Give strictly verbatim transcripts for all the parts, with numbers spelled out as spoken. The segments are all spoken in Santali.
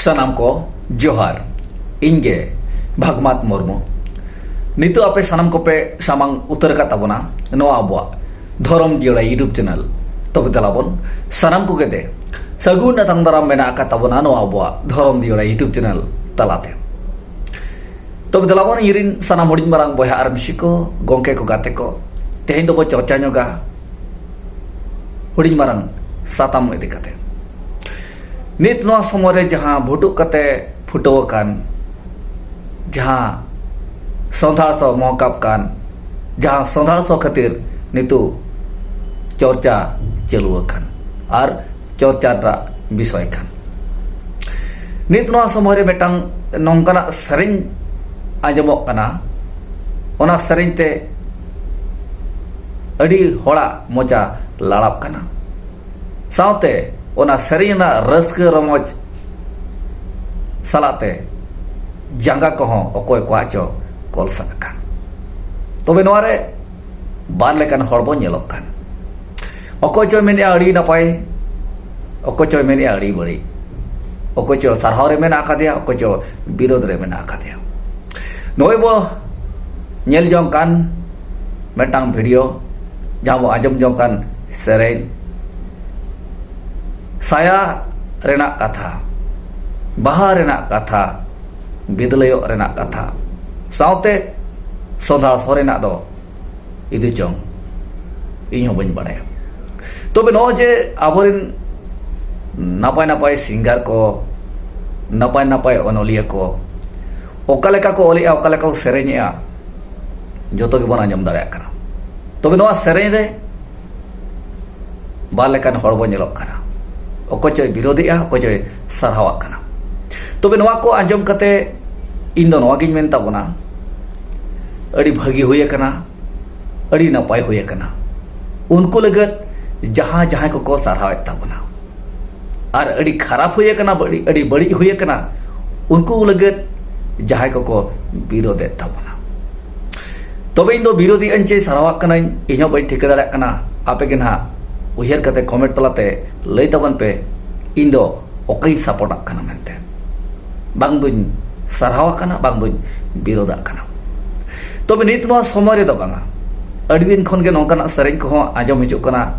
ᱥᱟᱱᱟᱢ ᱠᱚ ᱡᱚᱦᱟᱨ᱾ ᱤᱧ ᱜᱮ ᱵᱷᱟᱜᱽᱢᱟᱛ ᱢᱩᱨᱢᱩ᱾ ᱱᱤᱛᱚᱜ ᱟᱯᱮ ᱥᱟᱱᱟᱢ ᱠᱚᱯᱮ ᱥᱟᱢᱟᱝ ᱩᱛᱟᱹᱨ ᱟᱠᱟᱫ ᱛᱟᱵᱚᱱᱟ ᱱᱚᱣᱟ ᱟᱵᱚᱣᱟᱜ ᱫᱷᱚᱨᱚᱢ ᱡᱤᱭᱟᱹᱲᱟ YouTube ᱪᱮᱱᱮᱞ᱾ ᱛᱚᱵᱮ ᱫᱮᱞᱟ ᱵᱚᱱ ᱥᱟᱱᱟᱢ ᱠᱚᱜᱮ ᱛᱮ ᱥᱟᱹᱜᱩᱱ ᱟᱛᱟᱝ ᱫᱟᱨᱟᱢ ᱢᱮᱱᱟᱜ ᱟᱠᱟᱫ ᱛᱟᱵᱚᱱᱟ ᱱᱚᱣᱟ ᱟᱵᱚᱣᱟᱜ ᱫᱷᱚᱨᱚᱢ ᱡᱤᱭᱟᱹᱲᱟ YouTube ᱪᱮᱱᱮᱞ ᱛᱟᱞᱟᱛᱮ᱾ ᱛᱚᱵᱮ ᱫᱮᱞᱟ ᱵᱚᱱ ᱤᱧ ᱨᱤᱱ ᱥᱟᱱᱟᱢ ᱦᱩᱰᱤᱧ ᱢᱟᱨᱟᱝ ᱵᱚᱭᱦᱟ ᱟᱨ ᱢᱤᱥᱤ ᱠᱚ, ᱜᱚᱢᱠᱮ ᱠᱚ, ᱜᱟᱛᱮ ᱠᱚ, ᱛᱮᱦᱮᱧ ᱫᱚᱵᱚ ᱪᱚᱨᱪᱟ ᱧᱚᱜᱟ ᱦᱩᱰᱤᱧ ᱢᱟᱨᱟᱝ ᱥᱟᱛᱟᱢ ᱤᱫᱤ ᱠᱟᱛᱮ᱾ ᱱᱤᱛ ᱱᱚᱣᱟ ᱥᱚᱢᱚᱭ ᱨᱮ ᱡᱟᱦᱟᱸ ᱵᱷᱩᱴᱩᱜ ᱠᱟᱛᱮ ᱯᱷᱩᱴᱟᱹᱣ ᱟᱠᱟᱱ, ᱡᱟᱦᱟᱸ ᱥᱚᱸᱫᱷᱟᱲ ᱥᱚ ᱢᱚᱦᱚᱠᱟᱯ ᱠᱟᱱ, ᱡᱟᱦᱟᱸ ᱥᱚᱸᱫᱷᱟᱲ ᱥᱚ ᱠᱷᱟᱹᱛᱤᱨ ᱱᱤᱛᱚᱜ ᱪᱚᱨᱪᱟ ᱪᱟᱹᱞᱩ ᱟᱠᱟᱱ ᱟᱨ ᱪᱚᱨᱪᱟ ᱨᱮᱱᱟᱜ ᱵᱤᱥᱚᱭ ᱠᱟᱱ᱾ ᱱᱤᱛ ᱱᱚᱣᱟ ᱥᱚᱢᱚᱭ ᱨᱮ ᱢᱤᱫᱴᱟᱝ ᱱᱚᱝᱠᱟᱱᱟᱜ ᱥᱮᱨᱮᱧ ᱟᱸᱡᱚᱢᱚᱜ ᱠᱟᱱᱟ, ᱚᱱᱟ ᱥᱮᱨᱮᱧ ᱛᱮ ᱟᱹᱰᱤ ᱦᱚᱲᱟᱜ ᱢᱚᱪᱟ ᱞᱟᱲᱟᱜ ᱠᱟᱱᱟ, ᱥᱟᱶᱛᱮ ᱚᱱᱟ ᱥᱮᱨᱮᱧ ᱨᱮᱱᱟᱜ ᱨᱟᱹᱥᱠᱟᱹ ᱨᱚᱢᱚᱡᱽ ᱥᱟᱞᱟᱜ ᱛᱮ ᱡᱟᱸᱜᱟ ᱠᱚᱦᱚᱸ ᱚᱠᱚᱭ ᱠᱚᱣᱟᱜ ᱪᱚ ᱠᱚᱞᱥᱟᱜ ᱠᱟᱱ᱾ ᱛᱚᱵᱮ ᱱᱚᱣᱟ ᱨᱮ ᱵᱟᱨ ᱞᱮᱠᱟᱱ ᱦᱚᱲ ᱵᱚᱱ ᱧᱮᱞᱚᱜ ᱠᱟᱱ᱾ ᱚᱠᱚᱭ ᱪᱚᱭ ᱢᱮᱱᱮᱫᱼᱟ ᱟᱹᱰᱤ ᱱᱟᱯᱟᱭ, ᱚᱠᱚᱭ ᱪᱚᱭ ᱢᱮᱱᱮᱫᱼᱟ ᱟᱹᱰᱤ ᱵᱟᱹᱲᱤᱡ, ᱚᱠᱚᱭ ᱪᱚ ᱥᱟᱨᱦᱟᱣ ᱨᱮ ᱢᱮᱱᱟᱜ ᱟᱠᱟᱫᱮᱭᱟ, ᱚᱠᱚᱭ ᱪᱚ ᱵᱤᱨᱳᱫᱷ ᱨᱮ ᱢᱮᱱᱟᱜ ᱟᱠᱟᱫᱮᱭᱟ᱾ ᱱᱚᱜᱼᱚᱭ ᱵᱚ ᱧᱮᱞ ᱡᱚᱝ ᱠᱟᱱ ᱢᱤᱫᱴᱟᱝ ᱵᱷᱤᱰᱤᱭᱳ, ᱡᱟᱦᱟᱸ ᱵᱚ ᱟᱸᱡᱚᱢ ᱡᱚᱝ ᱠᱟᱱ ᱥᱮᱨᱮᱧ, ᱥᱟᱭᱟ ᱨᱮᱱᱟᱜ ᱠᱟᱛᱷᱟ, ᱵᱟᱦᱟ ᱨᱮᱱᱟᱜ ᱠᱟᱛᱷᱟ, ᱵᱤᱫᱞᱟᱹᱭᱚᱜ ᱨᱮᱱᱟᱜ ᱠᱟᱛᱷᱟ, ᱥᱟᱶᱛᱮ ᱥᱚᱸᱫᱷᱟᱲ ᱥᱚ ᱨᱮᱱᱟᱜ ᱫᱚ ᱤᱫᱤ ᱪᱚᱝ, ᱤᱧ ᱦᱚᱸ ᱵᱟᱹᱧ ᱵᱟᱲᱟᱭᱟ᱾ ᱛᱚᱵᱮ ᱱᱚᱜᱼᱚᱭ ᱡᱮ ᱟᱵᱚᱨᱮᱱ ᱱᱟᱯᱟᱭ ᱱᱟᱯᱟᱭ ᱥᱤᱝᱜᱟᱨ ᱠᱚ, ᱱᱟᱯᱟᱭ ᱱᱟᱯᱟᱭ ᱚᱱᱚᱞᱤᱭᱟᱹ ᱠᱚ ᱚᱠᱟ ᱞᱮᱠᱟ ᱠᱚ ᱚᱞᱮᱜᱼᱟ, ᱚᱠᱟ ᱞᱮᱠᱟ ᱠᱚ ᱥᱮᱨᱮᱧᱮᱜᱼᱟ, ᱡᱚᱛᱚ ᱜᱮᱵᱚᱱ ᱟᱸᱡᱚᱢ ᱫᱟᱲᱮᱭᱟᱜ ᱠᱟᱱᱟ᱾ ᱛᱚᱵᱮ ᱱᱚᱣᱟ ᱥᱮᱨᱮᱧ ᱨᱮ ᱵᱟᱨ ᱞᱮᱠᱟᱱ ᱦᱚᱲ ᱵᱚᱱ ᱧᱮᱞᱚᱜ ᱠᱟᱱᱟ, ᱚᱠᱚᱭ ᱪᱚᱭ ᱵᱤᱨᱳᱫᱷᱮᱜᱼᱟ, ᱚᱠᱚᱭ ᱪᱚᱭ ᱥᱟᱨᱦᱟᱣᱟᱜ ᱠᱟᱱᱟ᱾ ᱛᱚᱵᱮ ᱱᱚᱣᱟ ᱠᱚ ᱟᱸᱡᱚᱢ ᱠᱟᱛᱮ ᱤᱧ ᱫᱚ ᱱᱚᱣᱟ ᱜᱤᱧ ᱢᱮᱱ ᱛᱟᱵᱚᱱᱟ, ᱟᱹᱰᱤ ᱵᱷᱟᱹᱜᱤ ᱦᱩᱭ ᱟᱠᱟᱱᱟ, ᱟᱹᱰᱤ ᱱᱟᱯᱟᱭ ᱦᱩᱭ ᱟᱠᱟᱱᱟ᱾ ᱩᱱᱠᱩ ᱞᱟᱹᱜᱤᱫ ᱡᱟᱦᱟᱸ ᱡᱟᱦᱟᱸᱭ ᱠᱚᱠᱚ ᱥᱟᱨᱦᱟᱣᱮᱫ ᱛᱟᱵᱚᱱᱟ, ᱟᱨ ᱟᱹᱰᱤ ᱠᱷᱟᱨᱟᱯ ᱦᱩᱭ ᱟᱠᱟᱱᱟ, ᱟᱹᱰᱤ, ᱟᱹᱰᱤ ᱵᱟᱹᱲᱤᱡ ᱦᱩᱭ ᱟᱠᱟᱱᱟ, ᱩᱱᱠᱩ ᱞᱟᱹᱜᱤᱫ ᱡᱟᱦᱟᱸᱭ ᱠᱚᱠᱚ ᱵᱤᱨᱳᱫᱷᱮᱫ ᱛᱟᱵᱚᱱᱟ᱾ ᱛᱚᱵᱮ ᱤᱧ ᱫᱚ ᱵᱤᱨᱳᱫᱷᱤ ᱟᱹᱧ ᱪᱮ ᱥᱟᱨᱦᱟᱣᱟᱜ ᱠᱟᱹᱱᱟᱹᱧ, ᱤᱧ ᱦᱚᱸ ᱵᱟᱹᱧ ᱴᱷᱤᱠᱟᱹ ᱫᱟᱲᱮᱭᱟᱜ ᱠᱟᱱᱟ᱾ ᱟᱯᱮ ᱜᱮ ᱱᱟᱦᱟᱜ ᱩᱭᱦᱟᱹᱨ ᱠᱟᱛᱮ ᱠᱚᱢᱮᱱᱴ ᱛᱟᱞᱟᱛᱮ ᱞᱟᱹᱭ ᱛᱟᱵᱚᱱ ᱯᱮ, ᱤᱧ ᱫᱚ ᱚᱠᱚᱭᱤᱧ ᱥᱟᱯᱳᱨᱴᱟᱜ ᱠᱟᱱᱟ ᱢᱮᱱᱛᱮ᱾ ᱵᱟᱝ ᱫᱩᱧ ᱥᱟᱨᱦᱟᱣ ᱟᱠᱟᱱᱟ, ᱵᱟᱝ ᱫᱩᱧ ᱵᱤᱨᱳᱫᱟᱜ ᱠᱟᱱᱟ᱾ ᱛᱚᱵᱮ ᱱᱤᱛ ᱱᱚᱣᱟ ᱥᱚᱢᱚᱭ ᱨᱮᱫᱚ ᱵᱟᱝᱟ, ᱟᱹᱰᱤ ᱫᱤᱱ ᱠᱷᱚᱱ ᱜᱮ ᱱᱚᱝᱠᱟᱱᱟᱜ ᱥᱮᱨᱮᱧ ᱠᱚᱦᱚᱸ ᱟᱸᱡᱚᱢ ᱦᱤᱡᱩᱜ ᱠᱟᱱᱟ,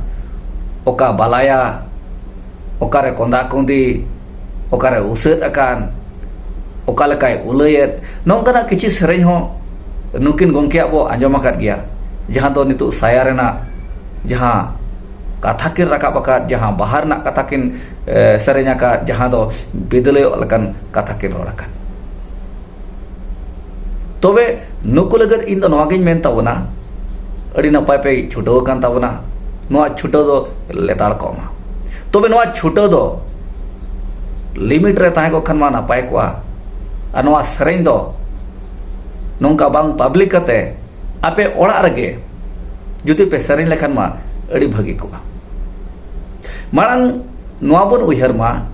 ᱚᱠᱟ ᱵᱟᱞᱟᱭᱟ, ᱚᱠᱟᱨᱮ ᱠᱚᱸᱫᱟ ᱠᱚᱸᱫᱤ, ᱚᱠᱟᱨᱮ ᱩᱥᱟᱹᱫ ᱟᱠᱟᱱ, ᱚᱠᱟ ᱞᱮᱠᱟᱭ ᱩᱞᱟᱹᱭᱮᱫ, ᱱᱚᱝᱠᱟᱱᱟᱜ ᱠᱤᱪᱷᱤ ᱥᱮᱨᱮᱧ ᱦᱚᱸ ᱱᱩᱠᱤᱱ ᱜᱚᱢᱠᱮᱭᱟᱜ ᱵᱚ ᱟᱸᱡᱚᱢ ᱟᱠᱟᱫ ᱜᱮᱭᱟ, ᱡᱟᱦᱟᱸ ᱫᱚ ᱱᱤᱛᱚᱜ ᱥᱟᱭᱟ ᱨᱮᱱᱟᱜ ᱡᱟᱦᱟᱸ ᱠᱟᱛᱷᱟ ᱠᱤᱱ ᱨᱟᱠᱟᱵ ᱟᱠᱟᱫ, ᱡᱟᱦᱟᱸ ᱵᱟᱦᱟ ᱨᱮᱱᱟᱜ ᱠᱟᱛᱷᱟ ᱠᱤᱱ, ᱮ, ᱥᱮᱨᱮᱧ ᱟᱠᱟᱫ, ᱡᱟᱦᱟᱸ ᱫᱚ ᱵᱤᱫᱟᱹᱞᱚᱭᱚᱜ ᱞᱮᱠᱟᱱ ᱠᱟᱛᱷᱟ ᱠᱤᱱ ᱨᱚᱲ ᱟᱠᱟᱫ᱾ ᱛᱚᱵᱮ ᱱᱩᱠᱩ ᱞᱟᱹᱜᱤᱫ ᱤᱧ ᱫᱚ ᱱᱚᱣᱟ ᱜᱤᱧ ᱢᱮᱱ ᱛᱟᱵᱚᱱᱟ, ᱟᱹᱰᱤ ᱱᱟᱯᱟᱭ ᱯᱮ ᱪᱷᱩᱴᱟᱹᱣ ᱟᱠᱟᱱ ᱛᱟᱵᱚᱱᱟ, ᱱᱚᱣᱟ ᱪᱷᱩᱴᱟᱹᱣ ᱫᱚ ᱞᱮᱛᱟᱲ ᱠᱚᱜ ᱢᱟ᱾ ᱛᱚᱵᱮ ᱱᱚᱣᱟ ᱪᱷᱩᱴᱟᱹᱣ ᱫᱚ limit ᱨᱮ ᱛᱟᱦᱮᱸ ᱠᱚᱜ ᱠᱷᱟᱱ ᱢᱟ ᱱᱟᱯᱟᱭ ᱠᱚᱜᱼᱟ᱾ ᱟᱨ ᱱᱚᱣᱟ ᱥᱮᱨᱮᱧ ᱫᱚ ᱱᱚᱝᱠᱟ ᱵᱟᱝ public ᱠᱟᱛᱮ ᱟᱯᱮ ᱚᱲᱟᱜ ᱨᱮᱜᱮ ᱡᱩᱫᱤ ᱯᱮ ᱥᱮᱨᱮᱧ ᱞᱮᱠᱷᱟᱱ ᱢᱟ ᱟᱹᱰᱤ ᱵᱷᱟᱹᱜᱤ ᱠᱚᱜᱼᱟ᱾ ᱢᱟᱲᱟᱝ ᱱᱚᱣᱟ ᱵᱚᱱ ᱩᱭᱦᱟᱹᱨ ᱢᱟ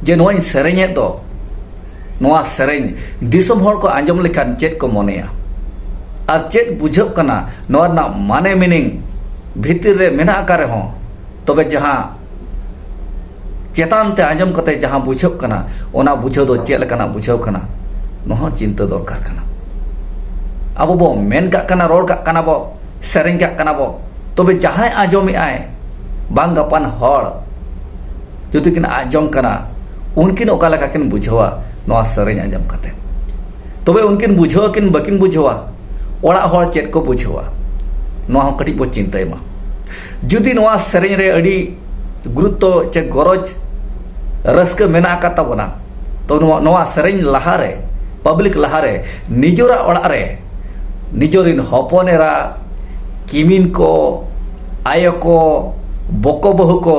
ᱡᱮ ᱱᱚᱣᱟᱧ ᱥᱮᱨᱮᱧᱮᱫ ᱫᱚ, ᱱᱚᱣᱟ ᱥᱮᱨᱮᱧ ᱫᱤᱥᱚᱢ ᱦᱚᱲ ᱠᱚ ᱟᱸᱡᱚᱢ ᱞᱮᱠᱷᱟᱱ ᱪᱮᱫ ᱠᱚ ᱢᱚᱱᱮᱭᱟ ᱟᱨ ᱪᱮᱫ ᱵᱩᱡᱷᱟᱹᱜ ᱠᱟᱱᱟ, ᱱᱚᱣᱟ ᱨᱮᱱᱟᱜ ᱢᱟᱱᱮ meaning ᱵᱷᱤᱛᱤᱨ ᱨᱮ ᱢᱮᱱᱟᱜ ᱟᱠᱟᱫ ᱨᱮᱦᱚᱸ, ᱛᱚᱵᱮ ᱡᱟᱦᱟᱸ ᱪᱮᱛᱟᱱ ᱛᱮ ᱟᱸᱡᱚᱢ ᱠᱟᱛᱮ ᱡᱟᱦᱟᱸ ᱵᱩᱡᱷᱟᱹᱜ ᱠᱟᱱᱟ, ᱚᱱᱟ ᱵᱩᱡᱷᱟᱹᱣ ᱫᱚ ᱪᱮᱫ ᱞᱮᱠᱟᱱᱟᱜ ᱵᱩᱡᱷᱟᱹᱣ ᱠᱟᱱᱟ, ᱱᱚᱣᱟ ᱦᱚᱸ ᱪᱤᱱᱛᱟᱹ ᱫᱚᱨᱠᱟᱨ ᱠᱟᱱᱟ᱾ ᱟᱵᱚ ᱵᱚ ᱢᱮᱱ ᱠᱟᱜ ᱠᱟᱱᱟ, ᱨᱚᱲ ᱠᱟᱜ ᱠᱟᱱᱟ ᱵᱚ, ᱥᱮᱨᱮᱧ ᱠᱟᱜ ᱠᱟᱱᱟ ᱵᱚ, ᱛᱚᱵᱮ ᱡᱟᱦᱟᱸᱭ ᱟᱸᱡᱚᱢᱮᱜ ᱟᱭ, ᱵᱟᱝ ᱜᱟᱯᱟᱱ ᱦᱚᱲ ᱡᱩᱫᱤ ᱠᱤᱱ ᱟᱸᱡᱚᱢ ᱠᱟᱱᱟ, ᱩᱱᱠᱤᱱ ᱚᱠᱟ ᱞᱮᱠᱟ ᱠᱤᱱ ᱵᱩᱡᱷᱟᱹᱣᱟ ᱱᱚᱣᱟ ᱥᱮᱨᱮᱧ ᱟᱸᱡᱚᱢ ᱠᱟᱛᱮ? ᱛᱚᱵᱮ ᱩᱱᱠᱤᱱ ᱵᱩᱡᱷᱟᱹᱣᱟ ᱠᱤᱱ ᱵᱟᱹᱠᱤᱱ ᱵᱩᱡᱷᱟᱹᱣᱟ, ᱚᱲᱟᱜ ᱦᱚᱲ ᱪᱮᱫ ᱠᱚ ᱵᱩᱡᱷᱟᱹᱣᱟ, ᱱᱚᱣᱟ ᱦᱚᱸ ᱠᱟᱹᱴᱤᱡ ᱵᱚ ᱪᱤᱱᱛᱟᱹᱭ ᱢᱟ᱾ ᱡᱩᱫᱤ ᱱᱚᱣᱟ ᱥᱮᱨᱮᱧ ᱨᱮ ᱟᱹᱰᱤ ᱜᱩᱨᱩᱛᱛᱚ ᱪᱮ ᱜᱚᱨᱚᱡᱽ, ᱨᱟᱹᱥᱠᱟᱹ ᱢᱮᱱᱟᱜ ᱟᱠᱟᱫ ᱛᱟᱵᱚᱱᱟ, ᱛᱚ ᱱᱚᱣᱟ, ᱱᱚᱣᱟ ᱥᱮᱨᱮᱧ ᱞᱟᱦᱟᱨᱮ, public ᱞᱟᱦᱟᱨᱮ, ᱱᱤᱡᱚᱨᱟᱜ ᱚᱲᱟᱜ ᱨᱮ ᱱᱤᱡᱚᱨᱤᱱ ᱦᱚᱯᱚᱱ ᱮᱨᱟ, ᱠᱤᱢᱤᱱ ᱠᱚ, ᱟᱭᱳ ᱠᱚ, ᱵᱚᱠᱚ ᱵᱟᱹᱦᱩ ᱠᱚ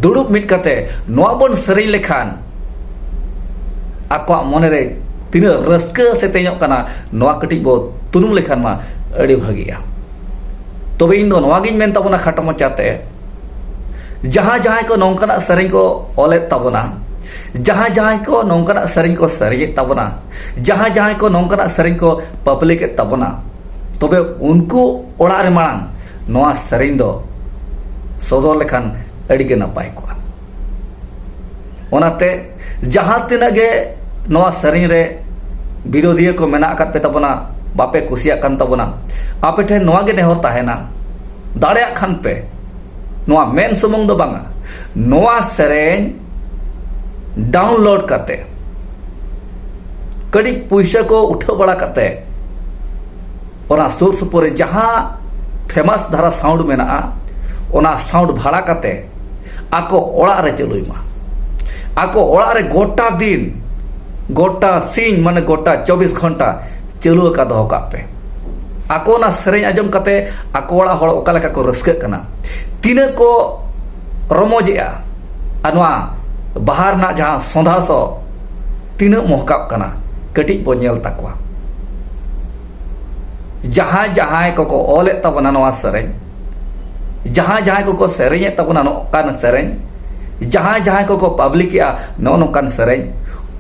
ᱫᱩᱲᱩᱵ ᱢᱤᱫ ᱠᱟᱛᱮ ᱱᱚᱣᱟ ᱵᱚᱱ ᱥᱮᱨᱮᱧ ᱞᱮᱠᱷᱟᱱ ᱟᱠᱚᱣᱟᱜ ᱢᱚᱱᱮᱨᱮ ᱛᱤᱱᱟᱹᱜ ᱨᱟᱹᱥᱠᱟᱹ ᱥᱮᱛᱮᱧᱚᱜ ᱠᱟᱱᱟ, ᱱᱚᱣᱟ ᱠᱟᱹᱴᱤᱡ ᱵᱚ ᱛᱩᱱᱩᱢ ᱞᱮᱠᱷᱟᱱ ᱢᱟ ᱟᱹᱰᱤ ᱵᱷᱟᱹᱜᱤᱜᱼᱟ᱾ ᱛᱚᱵᱮ ᱤᱧ ᱫᱚ ᱱᱚᱣᱟ ᱜᱤᱧ ᱢᱮᱱ ᱛᱟᱵᱚᱱᱟ ᱠᱷᱟᱴᱚ ᱢᱟᱪᱷᱟᱛᱮ, ᱡᱟᱦᱟᱸ ᱡᱟᱦᱟᱸᱭ ᱠᱚ ᱱᱚᱝᱠᱟᱱᱟᱜ ᱥᱮᱨᱮᱧ ᱠᱚ ᱚᱞᱮᱫ ᱛᱟᱵᱚᱱᱟ, ᱡᱟᱦᱟᱸ ᱡᱟᱦᱟᱸᱭ ᱠᱚ ᱱᱚᱝᱠᱟᱱᱟᱜ ᱥᱮᱨᱮᱧ ᱠᱚ ᱥᱮᱨᱮᱧᱮᱫ ᱛᱟᱵᱚᱱᱟ, ᱡᱟᱦᱟᱸ ᱡᱟᱦᱟᱸᱭ ᱠᱚ ᱱᱚᱝᱠᱟᱱᱟᱜ ᱥᱮᱨᱮᱧ ᱠᱚ public ᱮᱫ ᱛᱟᱵᱚᱱᱟ, ᱛᱚᱵᱮ ᱩᱱᱠᱩ ᱚᱲᱟᱜ ᱨᱮ ᱢᱟᱲᱟᱝ ᱱᱚᱣᱟ ᱥᱮᱨᱮᱧ ᱫᱚ ᱥᱚᱫᱚᱨ ᱞᱮᱠᱷᱟᱱ ᱟᱹᱰᱤ ᱜᱮ ᱱᱟᱯᱟᱭ ᱠᱚᱜᱼᱟ᱾ ᱚᱱᱟᱛᱮ ᱡᱟᱦᱟᱸ ᱛᱤᱱᱟᱹᱜ ᱜᱮ ᱱᱚᱣᱟ ᱥᱮᱨᱮᱧ ᱨᱮ ᱵᱤᱨᱳᱫᱷᱤᱭᱟᱹ ᱠᱚ ᱢᱮᱱᱟᱜ ᱟᱠᱟᱫ ᱯᱮ ᱛᱟᱵᱚᱱᱟ, ᱵᱟᱯᱮ ᱠᱩᱥᱤᱭᱟᱜ ᱠᱟᱱ ᱛᱟᱵᱚᱱᱟ, ᱟᱯᱮ ᱴᱷᱮᱱ ᱱᱚᱣᱟ ᱜᱮ ᱱᱮᱦᱚᱨ ᱛᱟᱦᱮᱱᱟ, ᱫᱟᱲᱮᱭᱟᱜ ᱠᱷᱟᱱ ᱯᱮ ᱱᱚᱣᱟ ᱢᱮᱱ ᱥᱩᱢᱩᱝ ᱫᱚ ᱵᱟᱝᱟ, ᱱᱚᱣᱟ ᱥᱮᱨᱮᱧ ᱰᱟᱣᱩᱱᱞᱳᱰ ᱠᱟᱛᱮ ᱠᱟᱹᱴᱤᱡ ᱯᱩᱭᱥᱟᱹ ᱠᱚ ᱩᱴᱷᱟᱹᱣ ᱵᱟᱲᱟ ᱠᱟᱛᱮ ᱚᱱᱟ ᱥᱩᱨ ᱥᱩᱯᱩᱨ ᱨᱮ ᱡᱟᱦᱟᱸ ᱯᱷᱮᱢᱟᱥ ᱫᱷᱟᱨᱟ ᱥᱟᱣᱩᱱᱰ ᱢᱮᱱᱟᱜᱼᱟ, ᱚᱱᱟ ᱥᱟᱣᱩᱱᱰ ᱵᱷᱟᱲᱟ ᱠᱟᱛᱮ ᱟᱠᱚ ᱚᱲᱟᱜ ᱨᱮ ᱪᱟᱹᱞᱩᱭ ᱢᱟ᱾ ᱟᱠᱚ ᱚᱲᱟᱜ ᱨᱮ ᱜᱚᱴᱟ ᱫᱤᱱ, ᱜᱚᱴᱟ ᱥᱤᱧ, ᱢᱟᱱᱮ ᱜᱚᱴᱟ ᱪᱚᱵᱵᱤᱥ ᱜᱷᱚᱱᱴᱟ ᱪᱟᱹᱞᱩ ᱟᱠᱟ ᱫᱚᱦᱚ ᱠᱟᱜ ᱯᱮ᱾ ᱟᱠᱚ ᱚᱱᱟ ᱥᱮᱨᱮᱧ ᱟᱸᱡᱚᱢ ᱠᱟᱛᱮ ᱟᱠᱚ ᱚᱲᱟᱜ ᱦᱚᱲ ᱚᱠᱟ ᱞᱮᱠᱟ ᱠᱚ ᱨᱟᱹᱥᱠᱟᱹᱜ ᱠᱟᱱᱟ, ᱛᱤᱱᱟᱹᱜ ᱠᱚ ᱨᱚᱢᱚᱡᱮᱜᱼᱟ, ᱟᱨ ᱱᱚᱣᱟ ᱵᱟᱦᱟ ᱨᱮᱱᱟᱜ ᱡᱟᱦᱟᱸ ᱥᱚᱸᱫᱷᱟᱲ ᱥᱚ ᱛᱤᱱᱟᱹᱜ ᱢᱚᱦᱠᱟᱜ ᱠᱟᱱᱟ, ᱠᱟᱹᱴᱤᱡ ᱵᱚ ᱧᱮᱞ ᱛᱟᱠᱚᱣᱟ᱾ ᱡᱟᱦᱟᱸᱭ ᱡᱟᱦᱟᱸᱭ ᱠᱚᱠᱚ ᱚᱞᱮᱫ ᱛᱟᱵᱚᱱᱟ ᱱᱚᱣᱟ ᱥᱮᱨᱮᱧ, ᱡᱟᱦᱟᱸᱭ ᱡᱟᱦᱟᱸᱭ ᱠᱚᱠᱚ ᱥᱮᱨᱮᱧᱮᱫ ᱛᱟᱵᱚᱱᱟ ᱱᱚᱝᱠᱟᱱ ᱥᱮᱨᱮᱧ, ᱡᱟᱦᱟᱸᱭ ᱡᱟᱦᱟᱸᱭ ᱠᱚᱠᱚ ᱯᱟᱵᱽᱞᱤᱠᱮᱜᱼᱟ ᱱᱚᱜᱼᱚ ᱱᱚᱝᱠᱟᱱ ᱥᱮᱨᱮᱧ,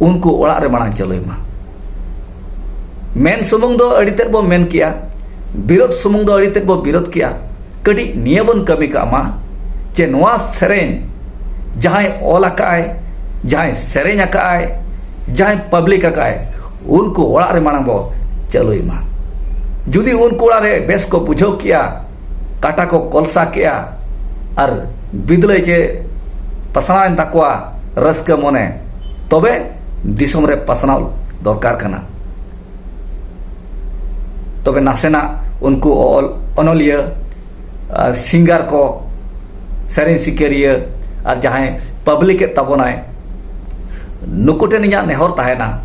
ᱩᱱᱠᱩ ᱚᱲᱟᱜ ᱨᱮ ᱢᱟᱲᱟᱝ ᱪᱟᱹᱞᱩᱭ ᱢᱟ᱾ ᱢᱮᱱ ᱥᱩᱢᱩᱝ ᱫᱚ ᱟᱹᱰᱤ ᱛᱮᱫ ᱵᱚ ᱢᱮᱱ ᱠᱮᱜᱼᱟ, ᱵᱤᱨᱳᱫ ᱥᱩᱢᱩᱝ ᱫᱚ ᱟᱹᱰᱤ ᱛᱮᱫ ᱵᱚ ᱵᱤᱨᱳᱫ ᱠᱮᱜᱼᱟ, ᱠᱟᱹᱴᱤᱡ ᱱᱤᱭᱟᱹ ᱵᱚᱱ ᱠᱟᱹᱢᱤ ᱠᱟᱜ ᱢᱟ ᱡᱮ ᱱᱚᱣᱟ ᱥᱮᱨᱮᱧ ᱡᱟᱦᱟᱸᱭ ᱚᱞ ᱟᱠᱟᱫᱼᱟᱭ, ᱡᱟᱦᱟᱸᱭ ᱥᱮᱨᱮᱧ ᱟᱠᱟᱫᱼᱟᱭ, ᱡᱟᱦᱟᱸᱭ ᱯᱟᱵᱽᱞᱤᱠ ᱟᱠᱟᱫᱼᱟᱭ, ᱩᱱᱠᱩ ᱚᱲᱟᱜ ᱨᱮ ᱢᱟᱲᱟᱝ ᱵᱚ ᱪᱟᱹᱞᱩᱭ ᱢᱟ᱾ ᱡᱩᱫᱤ ᱩᱱᱠᱩ ᱚᱲᱟᱜ ᱨᱮ ᱵᱮᱥ ᱠᱚ ᱵᱩᱡᱷᱟᱹᱣ ᱠᱮᱜᱼᱟ, ᱠᱟᱴᱟ ᱠᱚ ᱠᱚᱞᱥᱟ ᱠᱮᱜᱼᱟ, ᱟᱨ ᱵᱤᱫᱽᱞᱟᱹᱭ ᱪᱮ ᱯᱟᱥᱱᱟᱣᱮᱱ ᱛᱟᱠᱚᱣᱟ ᱨᱟᱹᱥᱠᱟᱹ ᱢᱚᱱᱮ, ᱛᱚᱵᱮ ᱫᱤᱥᱚᱢ ᱨᱮ ᱯᱟᱥᱱᱟᱣ ᱫᱚᱨᱠᱟᱨ ᱠᱟᱱᱟ᱾ ᱛᱚᱵᱮ ᱱᱟᱥᱮᱱᱟᱜ ᱩᱱᱠᱩ ᱚᱞ, ᱚᱱᱚᱞᱤᱭᱟᱹ, ᱟᱨ ᱥᱤᱝᱜᱟᱨ ᱠᱚ, ᱥᱮᱨᱮᱧ ᱥᱤᱠᱟᱹᱨᱤᱭᱟᱹ, ᱟᱨ ᱡᱟᱦᱟᱸᱭ ᱯᱟᱵᱽᱞᱤᱠ ᱮᱫ ᱛᱟᱵᱚᱱᱟᱭ, ᱱᱩᱠᱩ ᱴᱷᱮᱱ ᱤᱧᱟᱹᱜ ᱱᱮᱦᱚᱨ ᱛᱟᱦᱮᱱᱟ,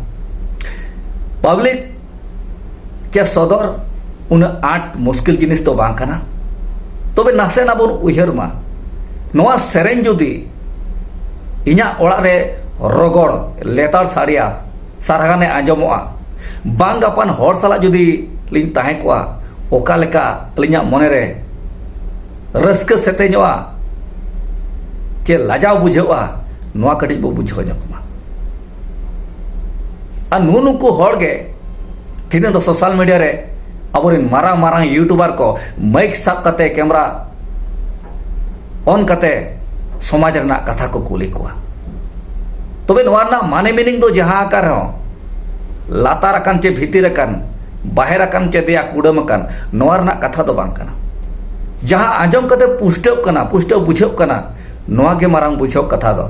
ᱯᱟᱵᱽᱞᱤᱠ ᱪᱮ ᱥᱚᱫᱚᱨ ᱩᱱᱟᱹᱜ ᱟᱸᱴ ᱢᱩᱥᱠᱤᱞ ᱡᱤᱱᱤᱥ ᱫᱚ ᱵᱟᱝ ᱠᱟᱱᱟ᱾ ᱛᱚᱵᱮ ᱱᱟᱥᱮᱱᱟᱜ ᱵᱚᱱ ᱩᱭᱦᱟᱹᱨ ᱢᱟ, ᱱᱚᱣᱟ ᱥᱮᱨᱮᱧ ᱡᱩᱫᱤ ᱤᱧᱟᱹᱜ ᱚᱲᱟᱜ ᱨᱮ ᱨᱚᱜᱚᱲ ᱞᱮᱛᱟᱲ ᱥᱟᱰᱮᱭᱟ, ᱥᱟᱨᱦᱟᱱᱮ ᱟᱸᱡᱚᱢᱚᱜᱼᱟ, ᱵᱟᱝ ᱜᱟᱯᱟᱱ ᱦᱚᱲ ᱥᱟᱞᱟᱜ ᱡᱩᱫᱤ ᱞᱤᱧ ᱛᱟᱦᱮᱸ ᱠᱚᱜᱼᱟ, ᱚᱠᱟ ᱞᱮᱠᱟ ᱟᱹᱞᱤᱧᱟᱜ ᱢᱚᱱᱮ ᱨᱮ ᱨᱟᱹᱥᱠᱟᱹ ᱥᱮᱛᱮᱧᱚᱜᱼᱟ ᱪᱮ ᱞᱟᱡᱟᱣ ᱵᱩᱡᱷᱟᱹᱜᱼᱟ, ᱱᱚᱣᱟ ᱠᱟᱹᱴᱤᱡ ᱵᱚ ᱵᱩᱡᱷᱟᱹᱣ ᱧᱚᱜ ᱢᱟ᱾ ᱟᱨ ᱱᱩ ᱱᱩᱠᱩ ᱦᱚᱲ ᱜᱮ ᱛᱤᱱᱟᱹᱜ ᱫᱚ ᱥᱳᱥᱟᱞ ᱢᱤᱰᱤᱭᱟ ᱨᱮ ᱟᱵᱚᱨᱮᱱ ᱢᱟᱨᱟᱝ ᱢᱟᱨᱟᱝ ᱭᱩᱴᱩᱵᱟᱨ ᱠᱚ ᱢᱟᱭᱤᱠ ᱥᱟᱵ ᱠᱟᱛᱮ, ᱠᱮᱢᱨᱟ ᱚᱱ ᱠᱟᱛᱮ ᱥᱚᱢᱟᱡᱽ ᱨᱮᱱᱟᱜ ᱠᱟᱛᱷᱟ ᱠᱚ ᱠᱩᱞᱤ ᱠᱚᱣᱟ᱾ ᱛᱚᱵᱮ ᱱᱚᱣᱟ ᱨᱮᱱᱟᱜ ᱢᱟᱱᱮ ᱢᱤᱱᱤᱝ ᱫᱚ ᱡᱟᱦᱟᱸ ᱟᱠᱟᱱ ᱨᱮᱦᱚᱸ, ᱞᱟᱛᱟᱨ ᱟᱠᱟᱱ ᱪᱮ ᱵᱷᱤᱛᱤᱨ ᱟᱠᱟᱱ, ᱵᱟᱦᱮᱨ ᱟᱠᱟᱱ ᱪᱮ ᱫᱮᱭᱟ ᱠᱩᱰᱟᱹᱢ ᱟᱠᱟᱱ, ᱱᱚᱣᱟ ᱨᱮᱱᱟᱜ ᱠᱟᱛᱷᱟ ᱫᱚ ᱵᱟᱝ ᱠᱟᱱᱟ᱾ ᱡᱟᱦᱟᱸ ᱟᱸᱡᱚᱢ ᱠᱟᱛᱮ ᱯᱩᱥᱴᱟᱹᱜ ᱠᱟᱱᱟ, ᱯᱩᱥᱴᱟᱹᱣ ᱵᱩᱡᱷᱟᱹᱜ ᱠᱟᱱᱟ, ᱱᱚᱣᱟ ᱜᱮ ᱢᱟᱨᱟᱝ ᱵᱩᱡᱷᱟᱹᱣ ᱠᱟᱛᱷᱟ ᱫᱚ᱾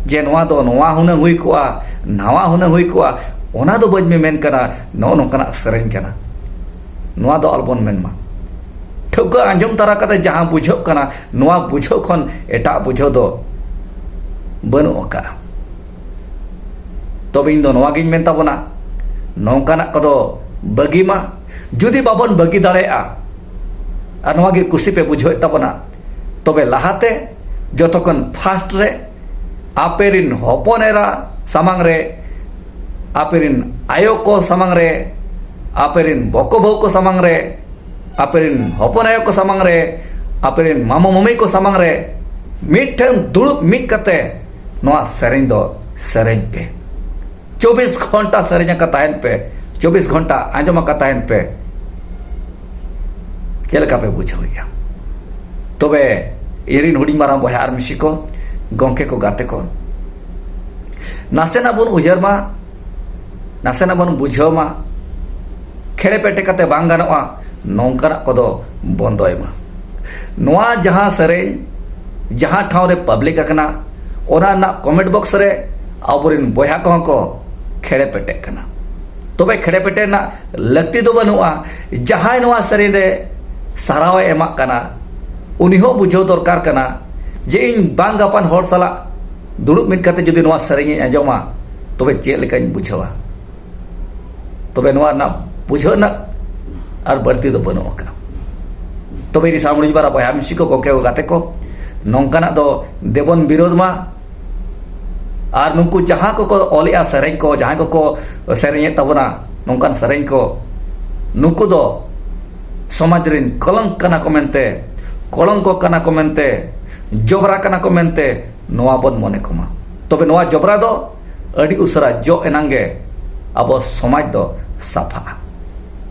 ᱡᱮ ᱱᱚᱣᱟ ᱫᱚ ᱱᱚᱣᱟ ᱦᱩᱱᱟᱹᱝ ᱦᱩᱭ ᱠᱚᱜᱼᱟ, ᱱᱟᱣᱟ ᱦᱩᱱᱟᱹᱝ ᱦᱩᱭ ᱠᱚᱜᱼᱟ, ᱚᱱᱟ ᱫᱚ ᱵᱟᱹᱧ ᱢᱮᱢᱮᱱ ᱠᱟᱱᱟ᱾ ᱱᱚᱜᱼᱚ ᱱᱚᱝᱠᱟᱱᱟᱜ ᱥᱮᱨᱮᱧ ᱠᱟᱱᱟ, ᱱᱚᱣᱟ ᱫᱚ ᱟᱞᱚᱵᱚᱱ ᱢᱮᱱ ᱢᱟ᱾ ᱴᱷᱟᱹᱣᱠᱟᱹ ᱟᱸᱡᱚᱢ ᱛᱟᱨᱟ ᱠᱟᱛᱮ ᱡᱟᱦᱟᱸ ᱵᱩᱡᱷᱟᱹᱜ ᱠᱟᱱᱟ, ᱱᱚᱣᱟ ᱵᱩᱡᱷᱟᱹᱣ ᱠᱷᱚᱱ ᱮᱴᱟᱜ ᱵᱩᱡᱷᱟᱹᱣ ᱫᱚ ᱵᱟᱹᱱᱩᱜ ᱟᱠᱟᱫᱼᱟ᱾ ᱛᱚᱵᱮ ᱤᱧ ᱫᱚ ᱱᱚᱣᱟ ᱜᱤᱧ ᱢᱮᱱ ᱛᱟᱵᱚᱱᱟ, ᱱᱚᱝᱠᱟᱱᱟᱜ ᱠᱚᱫᱚ ᱵᱟᱹᱜᱤ ᱢᱟ᱾ ᱡᱩᱫᱤ ᱵᱟᱵᱚᱱ ᱵᱟᱹᱜᱤ ᱫᱟᱲᱮᱭᱟᱜᱼᱟ, ᱟᱨ ᱱᱚᱣᱟ ᱜᱮ ᱠᱩᱥᱤ ᱯᱮ ᱵᱩᱡᱷᱟᱹᱣᱮᱫ ᱛᱟᱵᱚᱱᱟ, ᱛᱚᱵᱮ ᱞᱟᱦᱟᱛᱮ ᱡᱚᱛᱚ ᱠᱷᱚᱱ ᱯᱷᱟᱥᱴ ᱨᱮ ᱟᱯᱮ ᱨᱤᱱ ᱦᱚᱯᱚᱱ ᱮᱨᱟ ᱥᱟᱢᱟᱝ ᱨᱮ, ᱟᱯᱮ ᱨᱤᱱ ᱟᱭᱳ ᱠᱚ ᱥᱟᱢᱟᱝ ᱨᱮ, ᱟᱯᱮ ᱨᱤᱱ ᱵᱚᱠᱚ ᱵᱟᱹᱦᱩ ᱠᱚ ᱥᱟᱢᱟᱝ ᱨᱮ, ᱟᱯᱮ ᱨᱤᱱ ᱦᱚᱯᱚᱱ ᱟᱭᱳ ᱠᱚ ᱥᱟᱢᱟᱝ ᱨᱮ, ᱟᱯᱮ ᱨᱤᱱ ᱢᱟᱢᱚ ᱢᱟᱹᱢᱤ ᱠᱚ ᱥᱟᱢᱟᱝ ᱨᱮ ᱢᱤᱫᱴᱷᱮᱱ ᱫᱩᱲᱩᱵ ᱢᱤᱫ ᱠᱟᱛᱮ ᱱᱚᱣᱟ ᱥᱮᱨᱮᱧ ᱫᱚ ᱥᱮᱨᱮᱧ ᱯᱮ᱾ ᱪᱚᱵᱵᱤᱥ ᱜᱷᱚᱱᱴᱟ ᱥᱮᱨᱮᱧ ᱟᱠᱟ ᱛᱟᱦᱮᱱ ᱯᱮ, ᱪᱚᱵᱵᱤᱥ ᱜᱷᱚᱱᱴᱟ ᱟᱸᱡᱚᱢ ᱟᱠᱟ ᱛᱟᱦᱮᱱ ᱯᱮ᱾ ᱪᱮᱫ ᱞᱮᱠᱟ ᱯᱮ ᱵᱩᱡᱷᱟᱹᱣᱮᱫᱼᱟ? ᱛᱚᱵᱮ ᱤᱧᱨᱮᱱ ᱦᱩᱰᱤᱧ ᱢᱟᱨᱟᱝ ᱵᱚᱭᱦᱟ ᱟᱨ ᱢᱤᱥᱤ ᱠᱚ, ᱜᱚᱢᱠᱮ ᱠᱚ, ᱜᱟᱛᱮ ᱠᱚ, ᱱᱟᱥᱮᱱᱟᱜ ᱵᱚᱱ ᱩᱭᱦᱟᱹᱨ ᱢᱟ, ᱱᱟᱥᱮᱱᱟᱜ ᱵᱚᱱ ᱵᱩᱡᱷᱟᱹᱣ ᱢᱟ᱾ ᱠᱷᱮᱲᱮ ᱯᱮᱴᱮ ᱠᱟᱛᱮ ᱵᱟᱝ ᱜᱟᱱᱚᱜᱼᱟ, ᱱᱚᱝᱠᱟᱱᱟᱜ ᱠᱚᱫᱚ ᱵᱚᱱᱫᱚᱭ ᱢᱟ᱾ ᱱᱚᱣᱟ ᱡᱟᱦᱟᱸ ᱥᱮᱨᱮᱧ ᱡᱟᱦᱟᱸ ᱴᱷᱟᱶ ᱨᱮ ᱯᱟᱵᱽᱞᱤᱠ ᱟᱠᱟᱱᱟ, ᱚᱱᱟ ᱨᱮᱱᱟᱜ ᱠᱚᱢᱮᱱᱴ ᱵᱚᱠᱥ ᱨᱮ ᱟᱵᱚᱨᱮᱱ ᱵᱚᱭᱦᱟ ᱠᱚᱦᱚᱸ ᱠᱚ ᱠᱷᱮᱲᱮ ᱯᱮᱴᱮᱜ ᱠᱟᱱᱟ᱾ ᱛᱚᱵᱮ ᱠᱷᱮᱲᱮ ᱯᱮᱴᱮ ᱨᱮᱱᱟᱜ ᱞᱟᱹᱠᱛᱤ ᱫᱚ ᱵᱟᱹᱱᱩᱜᱼᱟ᱾ ᱡᱟᱦᱟᱸᱭ ᱱᱚᱣᱟ ᱥᱮᱨᱮᱧ ᱨᱮ ᱥᱟᱨᱦᱟᱣ ᱮ ᱮᱢᱟᱜ ᱠᱟᱱᱟ, ᱩᱱᱤ ᱦᱚᱸ ᱵᱩᱡᱷᱟᱹᱣ ᱫᱚᱨᱠᱟᱨ ᱠᱟᱱᱟ ᱡᱮ ᱤᱧ ᱵᱟᱝ ᱜᱟᱯᱟᱱ ᱦᱚᱲ ᱥᱟᱞᱟᱜ ᱫᱩᱲᱩᱵ ᱢᱤᱫ ᱠᱟᱛᱮ ᱡᱩᱫᱤ ᱱᱚᱣᱟ ᱥᱮᱨᱮᱧ ᱤᱧ ᱟᱸᱡᱚᱢᱟ, ᱛᱚᱵᱮ ᱪᱮᱫ ᱞᱮᱠᱟᱧ ᱵᱩᱡᱷᱟᱹᱣᱟ? ᱛᱚᱵᱮ ᱱᱚᱣᱟ ᱨᱮᱱᱟᱜ ᱵᱩᱡᱷᱟᱹᱣ ᱨᱮᱱᱟᱜ ᱟᱨ ᱵᱟᱹᱲᱛᱤ ᱫᱚ ᱵᱟᱹᱱᱩᱜ ᱟᱠᱟᱫᱟ᱾ ᱛᱚᱵᱮ ᱤᱧ ᱥᱟᱢᱲᱩᱡ ᱵᱟᱨᱟ ᱵᱚᱭᱦᱟ ᱢᱤᱥᱤ ᱠᱚ, ᱜᱚᱢᱠᱮ ᱠᱚ, ᱜᱟᱛᱮ ᱠᱚ, ᱱᱚᱝᱠᱟᱱᱟᱜ ᱫᱚ ᱫᱮᱵᱚᱱ ᱵᱤᱨᱳᱫᱷ ᱢᱟ᱾ ᱟᱨ ᱱᱩᱠᱩ ᱡᱟᱦᱟᱸ ᱠᱚᱠᱚ ᱚᱞᱮᱜᱼᱟ ᱥᱮᱨᱮᱧ ᱠᱚ, ᱡᱟᱦᱟᱸᱭ ᱠᱚᱠᱚ ᱥᱮᱨᱮᱧᱮᱫ ᱛᱟᱵᱚᱱᱟ ᱱᱚᱝᱠᱟᱱ ᱥᱮᱨᱮᱧ ᱠᱚ, ᱱᱩᱠᱩ ᱫᱚ ᱥᱚᱢᱟᱡᱽ ᱨᱮᱱ ᱠᱚᱞᱚᱝᱠ ᱠᱟᱱᱟ ᱠᱚ ᱢᱮᱱᱛᱮ, ᱠᱚᱞᱚᱝᱠᱚ ᱠᱟᱱᱟ ᱠᱚ ᱢᱮᱱᱛᱮ, ᱡᱚᱵᱽᱨᱟ ᱠᱟᱱᱟ ᱠᱚ ᱢᱮᱱᱛᱮ ᱱᱚᱣᱟ ᱵᱚᱱ ᱢᱚᱱᱮ ᱠᱚᱢᱟ᱾ ᱛᱚᱵᱮ ᱱᱚᱣᱟ ᱡᱚᱵᱽᱨᱟ ᱫᱚ ᱟᱹᱰᱤ ᱩᱥᱟᱹᱨᱟ ᱡᱚᱜ ᱮᱱᱟᱝ ᱜᱮ ᱟᱵᱚ ᱥᱚᱢᱟᱡᱽ ᱫᱚ ᱥᱟᱯᱷᱟᱜᱼᱟ᱾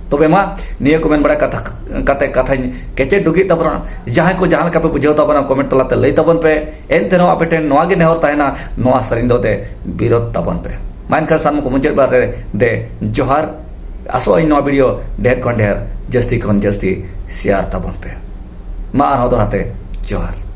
ᱛᱚᱵᱮ ᱢᱟ, ᱱᱤᱭᱟᱹ ᱠᱚ ᱢᱮᱱ ᱵᱟᱲᱟ ᱠᱟᱛᱷᱟ ᱠᱟᱛᱮ ᱠᱟᱛᱷᱟᱧ ᱠᱮᱪᱮᱫ ᱰᱩᱜᱤᱜ ᱛᱟᱵᱚᱱᱟ᱾ ᱡᱟᱦᱟᱸᱭ ᱠᱚ ᱡᱟᱦᱟᱸ ᱞᱮᱠᱟ ᱯᱮ ᱵᱩᱡᱷᱟᱹᱣ ᱛᱟᱵᱚᱱᱟ, ᱠᱚᱢᱮᱱᱴ ᱛᱟᱞᱟᱛᱮ ᱞᱟᱹᱭ ᱛᱟᱵᱚᱱ ᱯᱮ᱾ ᱮᱱᱛᱮ ᱨᱮᱦᱚᱸ ᱟᱯᱮ ᱴᱷᱮᱱ ᱱᱚᱣᱟ ᱜᱮ ᱱᱮᱦᱚᱨ ᱛᱟᱦᱮᱱᱟ, ᱱᱚᱣᱟ ᱥᱮᱨᱮᱧ ᱫᱚ ᱫᱮ ᱵᱤᱨᱳᱫ ᱛᱟᱵᱚᱱ ᱯᱮ᱾ ᱢᱟ ᱮᱱᱠᱷᱟᱱ ᱥᱟᱱᱟᱢ ᱠᱚ ᱢᱩᱪᱟᱹᱫ ᱵᱮᱲᱟ ᱨᱮ ᱫᱮ ᱡᱚᱦᱟᱨ᱾ ᱟᱥᱚᱜ ᱟᱹᱧ ᱱᱚᱣᱟ ᱵᱷᱤᱰᱤᱭᱳ ᱰᱷᱮᱨ ᱠᱷᱚᱱ ᱰᱷᱮᱨ, ᱡᱟᱹᱥᱛᱤ ᱠᱷᱚᱱ ᱡᱟᱹᱥᱛᱤ ᱥᱮᱭᱟᱨ ᱛᱟᱵᱚᱱ ᱯᱮ᱾ ᱢᱟ ᱟᱨᱦᱚᱸ ᱫᱚᱦᱲᱟ ᱛᱮ ᱡᱚᱦᱟᱨ᱾